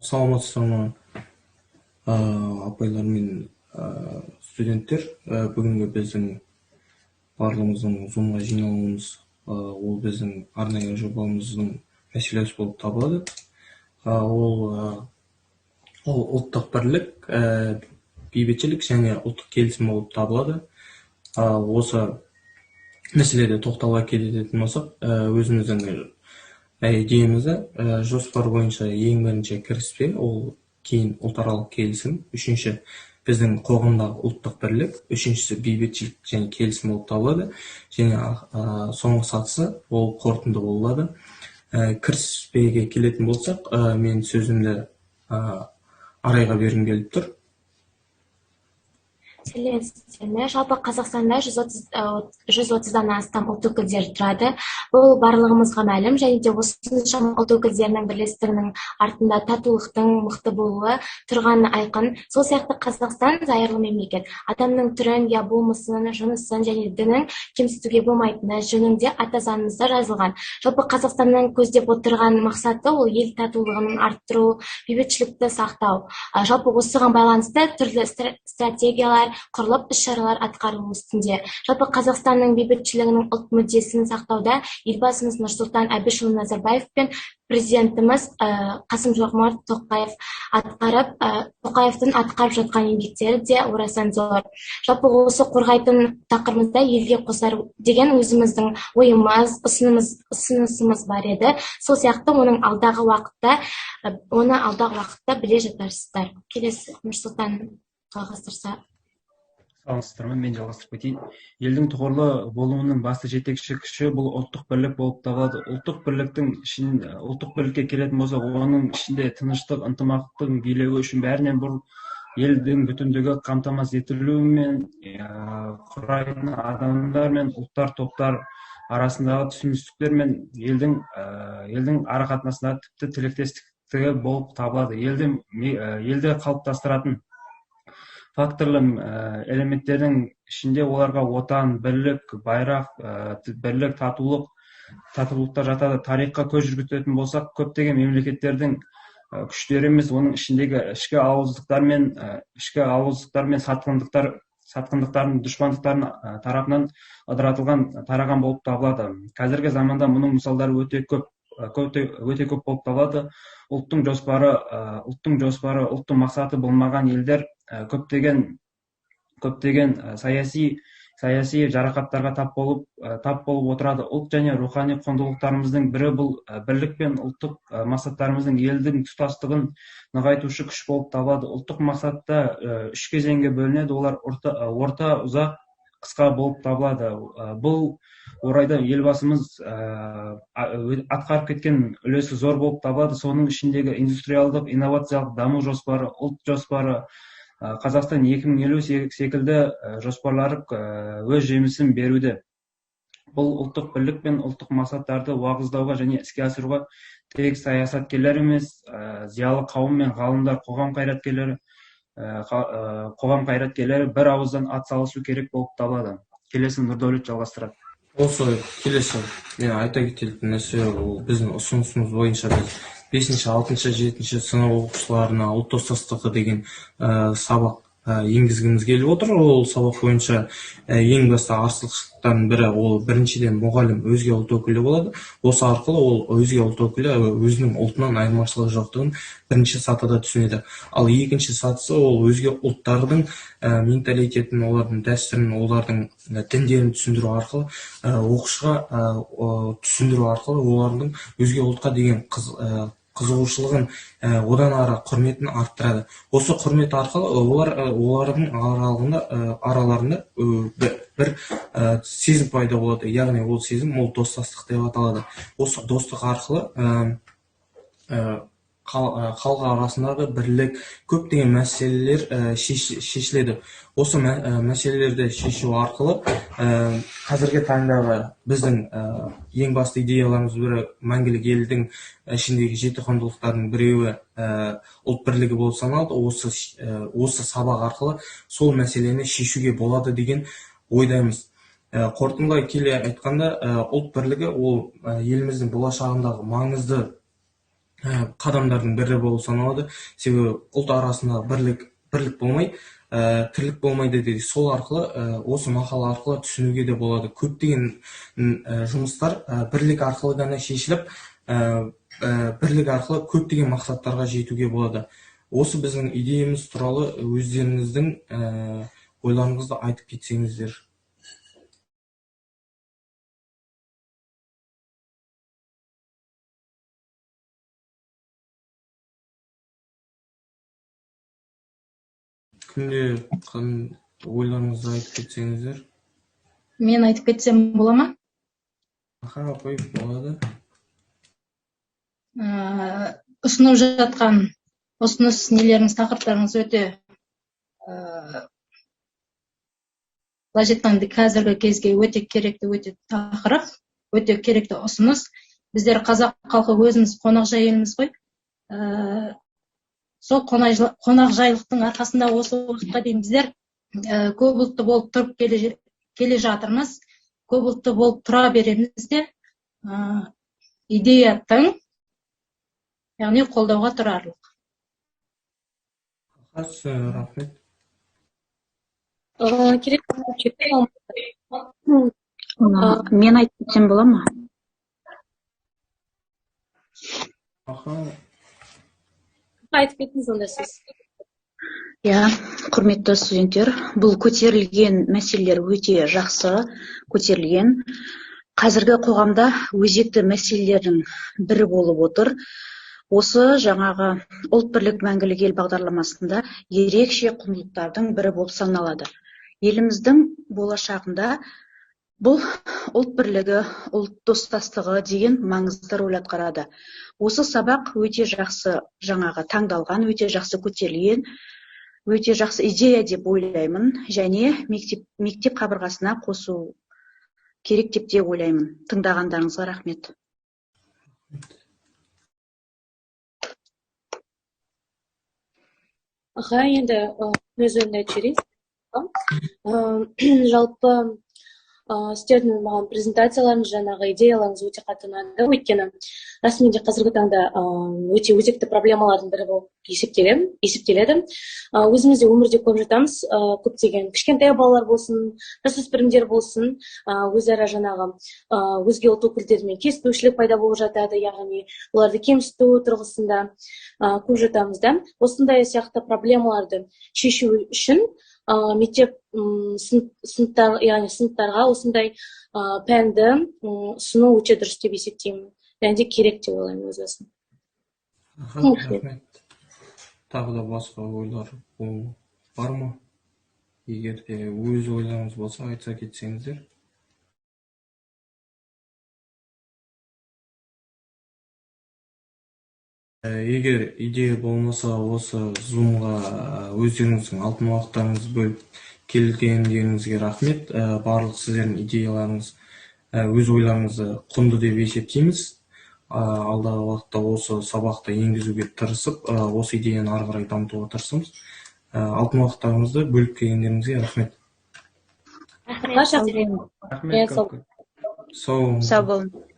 Саламатсыздар ма, апайлар мен студенттер! Бүгінгі біздің барлығымыздың зумға жиналуымыз, ол біздің арнайы жобамыздың мәселесі болып табылады. Ол ұлттық бірлік, бейбітшілік және ұлттық келісім болып табылады. Осы мәселеде тоқтала кететін болсақ, өзіміздің идеямызды жоспар бойынша ең бірінші кіріспе, ол кейін ұлтаралық келісім, үшінші біздің қоғамдағы ұлттық бірлік, үшіншісі бейбітшілік және келісім болып табылады және соңғы сатысы ол қорытынды болады. Кіріспеге келетін болсақ, мен сөзімді Арайға бергім келіп тұр. Сәлеметсіздер ме! Жалпы, Қазақстанда 130-дан астам ұлт өкілдері тұрады. Бұл барлығымызға мәлім. Және де осыншама ұлт өкілдерінің бірлестігінің артында татулықтың мықты болуы тұрғаны айқын. Сол сияқты Қазақстан зайырлы мемлекет. Адамның түрін я болмысын, жынысын және дінін кемсітуге болмайтыны жөнінде Ата Заңымызда жазылған. Жалпы, Қазақстанның көздеп отырған мақсаты ол ел татулығын арттыру, бейбітшілікті сақтау. Жалпы, осыған байланысты түрлі стратегиялар құрылып, іс шаралар атқарылу үстінде. Жалпы, Қазақстанның бейбітшілігінің ұлт мүддесін сақтауда Елбасымыз Нұрсұлтан Әбішұлы Назарбаев пен Президентіміз Қасым Жомарт Тоқаев атқарып Тоқаевтың атқарып жатқан еңбектері де орасан зор. Жалпы, осы қорғайтын тақырыбымызда елге қосар деген өзіміздің ойымыз, ұсынысымыз бар еді. Сол сияқты оның алдағы уақытта оны алдағы уақытта біле жатарсыздар. Келесі Нұрсұлтан жалғастырса. Саламатсыздар ма! Мен жалғастырып кетейін. Елдің тұғырлы болуының басты жетекші күші бұл ұлттық бірлік болып табылады. Ұлттық бірлікке келетін болсақ, оның ішінде тыныштық, ынтымақтың билеуі үшін бәрінен бұрын елдің бүтіндігі қамтамасыз етілуімен құрайтын адамдар мен ұлттар, топтар арасындағы түсіністіктер мен елдің ара қатынасындағы тіпті тілектестігі болып табылады. Елді қалыптастыратын факторлы элементтердің ішінде оларға отан, бірлік, байрақ, бірлік, татулықтар жатады. Тарихқа көз жүгіртетін болсақ, көптеген мемлекеттердің күштері емес, оның ішіндегі ішкі алауыздықтар мен сатқындықтардың, дұшпандықтардың тарапынан ыдыратылған, тараған болып табылады. Қазіргі заманда мұның мысалдары өте көп болып табылады. Ұлттың жоспары, ұлттың мақсаты болмаған елдер көптеген саяси жарақаттарға тап болып отырады. Ұлт және рухани құндылықтарымыздың бірі бұл бірлік пен ұлттық мақсаттарымыздың елдің тұтастығын нығайтушы күш болып табылады. Ұлттық мақсатта үш кезеңге бөлінеді. Олар орта, ұзақ, қысқа болып табылады. Бұл орайда Елбасымыз атқарып кеткен үлесі зор болып табылады. Соның ішіндегі индустриалдық инновациялық даму жоспары, Ұлт жоспары, Қазақстан 2050 секілді жоспарлары өз жемісін беруде. Бұл ұлттық бірлік пен ұлттық мақсаттарды уағыздауға және іске асыруға тек саясаткерлер емес, зиялы қауым мен ғалымдар, қоғам қайраткерлері бір ауыздан ат салысу керек болып табылады. Келесі Нұрдәулет жалғастырады. Осы келесі мен айта кететін нәрсе, ол біздің ұсынысымыз бойынша біз бесінші, алтыншы, жетінші сынып оқушыларына ұлт достастығы деген сабақ енгізгіміз келіп отыр. Ол сабақ бойынша ең басты артықшылықтардың бірі, ол біріншіден, мұғалім өзге ұлт өкілі болады. Осы арқылы ол өзге ұлт өкілі өзінің ұлтынан айырмашылығы жоқтығын бірінші сатыда түсінеді. Ал екінші сатысы, ол өзге ұлттардың менталитетін, олардың дәстүрін, олардың діндерін түсіндіру арқылы, оқушыға түсіндіру арқылы олардың өзге ұлтқа деген қызығушылығын, одан ары құрметін арттырады. Осы құрмет арқылы олар олардың араларында бір сезім пайда болады, яғни ол сезім, ол достастық деп аталады. Осы достық арқылы халық арасындағы бірлік, көптеген мәселелер шешіледі. Осы мәселелерді шешу арқылы қазіргі таңдағы біздің ең басты идеяларымыз бірі, Мәңгілік елдің ішіндегі жеті құндылықтардың біреуі ұлт бірлігі болып саналады. Осы сабақ арқылы сол мәселені шешуге болады деген ойдамыз. Қорытындылай келе айтқанда, ұлт бірлігі ол еліміздің болашағындағы маңызды қадамдардың бірі болып саналады. Себебі ұлт арасында бірлік болмай, тірлік болмайды дейді. Сол арқылы, осы мақал арқылы түсінуге де болады. Көптеген жұмыстар бірлік арқылы ғана шешіліп, бірлік арқылы көптеген мақсаттарға жетуге болады. Осы біздің идеямыз туралы өздеріңіздің ойларыңызды айтып кетсеңіздер. Кімде ойларыңызды айтып кетсеңіздер. Мен айтып кетсем бола ма? Аха, апай, болады. Ұсынып жатқан ұсыныс нелеріңіз, тақырыптарыңыз өте былайша айтқанда қазіргі кезге өте керекті, өте тақырып, өте керекті ұсыныс. Біздер қазақ халқы өзіміз қонақжай елміз ғой. Сол қонақжайлықтың арқасында осы уақытқа дейін біздер көп ұлтты болып тұрып келе жатырмыз, көп ұлтты болып тұра береміз де. Идея тың, яғни қолдауға тұрарлық. Рахмет. Керек. Мен айтып кетсем бола ма? Аха. Айтып кетіңіз онда сіз. Иә, құрметті студенттер, бұл көтерілген мәселелер өте жақсы көтерілген. Қазіргі қоғамда өзекті мәселелердің бірі болып отыр. Осы жаңағы ұлт бірлік мәңгілік ел бағдарламасында ерекше құндылықтардың бірі болып саналады. Еліміздің болашағында бұл ұлт бірлігі, ұлт достастығы деген маңызды рөл атқарады. Осы сабақ өте жақсы жаңағы таңдалған, өте жақсы көтерілген, өте жақсы идея деп ойлаймын және мектеп қабырғасына қосу керек деп те ойлаймын. Тыңдағандарыңызға рахмет. Аха, енді өз ойымды айтып жіберейін. Жалпы сіздердің маған презентацияларыңыз, жаңағы идеяларыңыз өте қатты ұнады. Өйткені расымен де қазіргі таңда өте өзекті проблемалардың бірі болып есептеледі. Өзіміз де өмірде көріп жатамыз, көптеген кішкентай балалар болсын, жасөспірімдер болсын, өзара жаңағы өзге ұлт өкілдерімен келіспеушілік пайда болып жатады, яғни оларды кемсіту тұрғысында көріп жатамыз да. Осындай сияқты проблемаларды шешу үшін мектеп сыныптар, яғни сыныптарға осындай пәнді ұсыну өте дұрыс деп есептеймін. Және де керек деп ойлаймын өз басым. Рахмет. Тағы да басқа ойлар бар ма? Егер де өз ойларыңыз болса, айтса кетсеңіздер. Егер идея болмаса, осы Zoom-ға өздеріңіздің алтын уақыттарыңызды бөліп келгендеріңізге рахмет. Барлық сіздердің идеяларыңыз, өз ойларыңызды құнды деп есептейміз. Алдағы уақытта осы сабақты енгізуге тырысып, осы идеяны ары қарай дамытуға тырысамыз. Алтын уақыттарыңызды бөліп келгендеріңізге рахмет. Рахмет. Рахмет. Сау болыңыз. Сау болыңыз.